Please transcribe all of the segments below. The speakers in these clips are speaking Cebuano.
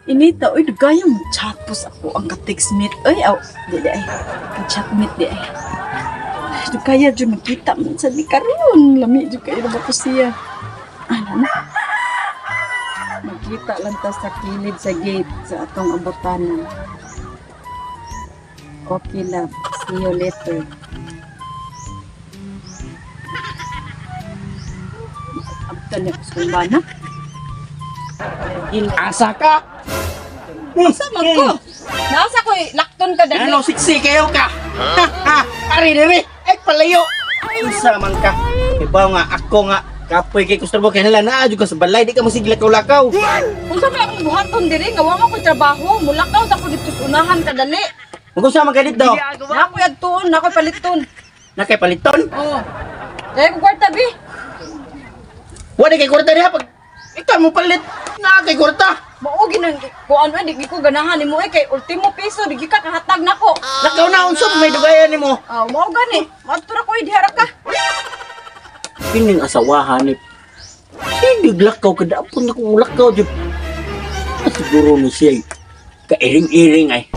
Inita, oy, dugayong chatpos ako ang ka-textmate. Oy, aw, di di ay. Ka-chatmate di ay. Ay, dugaya dyan magkita man sa ni karon. Lami dyan kayo na ba ko siya. Ano na? Magkita lang ta sa kilid sa gate sa atong abotanan. Okay, love. See you later. Abtan niya ko sa kumbana. Asa ka? Asa man ko? Nasa ko lakton ka dali. Ano, siksi kayo ka? Ha? Ari diri, ay palayo. Unsa man ka? Ibaw nga ako nga kapoy kay customer kay hala naa jud ka sa balay, di ka masigilakaw-lakaw. Unsa man akong buhaton diri nga wa man koy trabaho, mulakaw sa ko dito sa unahan ka dali. Mag-unsa man ka dito? Na koy adtuon, na koy paliton. Na kay paliton? Oo. Dahil ko kwarta bi. Wa di kay kwarta diha pag ikaw mo palit na kay kwarta. Mao ginang kuan di ko ganahan nimo eh kay ultimo piso di ka kahatag nako. Lakaw na unsa may dugayan nimo? Ah, mao gani. Madto ra ko diha ra ka. Kining asawahan ni sige lakaw kada apon akong lakaw jud. Siguro ni siya kairing-iring ay.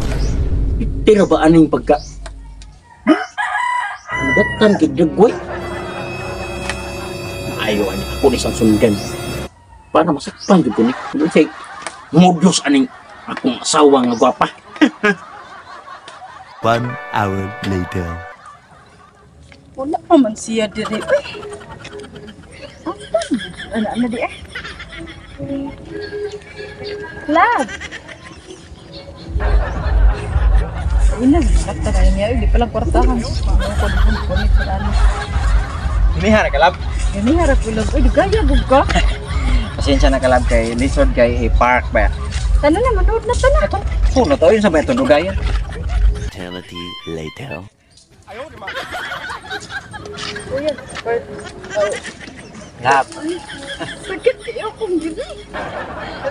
Tira ba aning pagka datan kay dagway. Ayo ani ako ni sang sundan. Para masakpan jud ko ni. Unsay modus aning akong asawa nga gwapa. 1 hour later. Wala pa man siya diri. Uy. Ano ano di eh? Love. Ina, sakta na niya. Di palang kwartahan. Ginihara ka, lab. Ginihara ko, love. Uy, gaya, gug ka. Pasensya na ka, lab, kay lisod kay i-park ba. Tana na, manood na tana. Puno to, yun sa ba itong dugayan? Eternity later. Lab. Sakit kayo kung gini.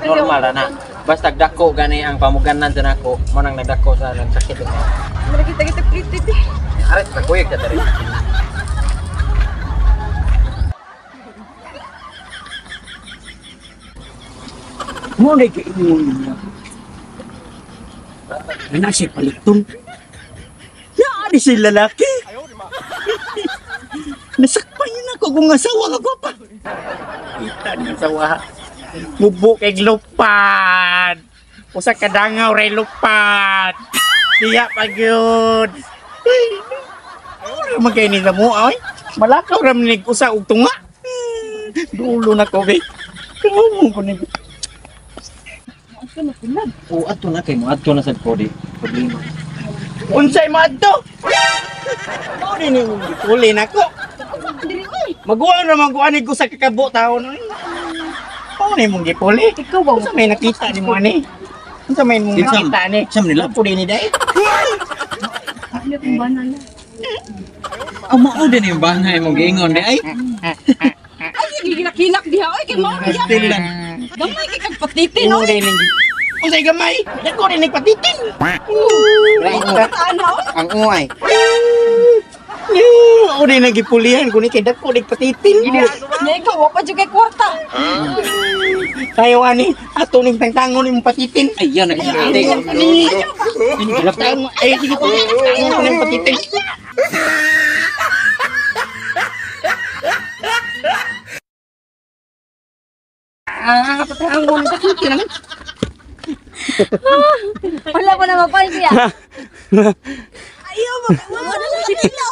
Normal na. Basta dako gani ang pamuganan sa nako, mo nang nagdako sa nagsakit niya. Nakita kita pretty. Arit sa kuyog ta diri. Mo na kay ingon niya. Ana siya paliton. Naa di siya lalaki. Nasakpan yun ako kung asawa nga gwapa. Kita niya asawa. Mubo kay lupad. Usa ka dangaw ray lupad. Diya pa gyud. Ay, man kay ni mo ay. Malakaw ra man usa og tunga. Dulo na ko be. Kamo ko ni. O adto na kay mo adto na sad ko di. Problema. Unsay mo adto? Mao ni ni uli nako. Maguan ra man guan ko sa kakabo taon. Mao ni mong gipuli. Ikaw ba? Unsa may nakita ni mo ani? Unsa may mong nakita ni? Sam nila. Ako din ni dai. Ano kung banana? Ang mao din yung bangay mong giingon di ay. Ay, gilak-gilak diha. Oy, kay mao diha. Gamay kay kag patitin, Mao oy. din ning unsay gamay? Dako din ni patitin. Ana, oy. Ang uay. Mao din nagipulihan ko ni kay dako ni patitin. Nya ikaw wa pa jud kay kwarta. Tayo ani ato ning tangtangon ni mong patitin. Ay yan Ay, naging ani. Ay, sige po. Tangon ni mong patitin. Ah, patangon ni patitin. Wala ko na mapansin siya. Ayaw, wala na siya.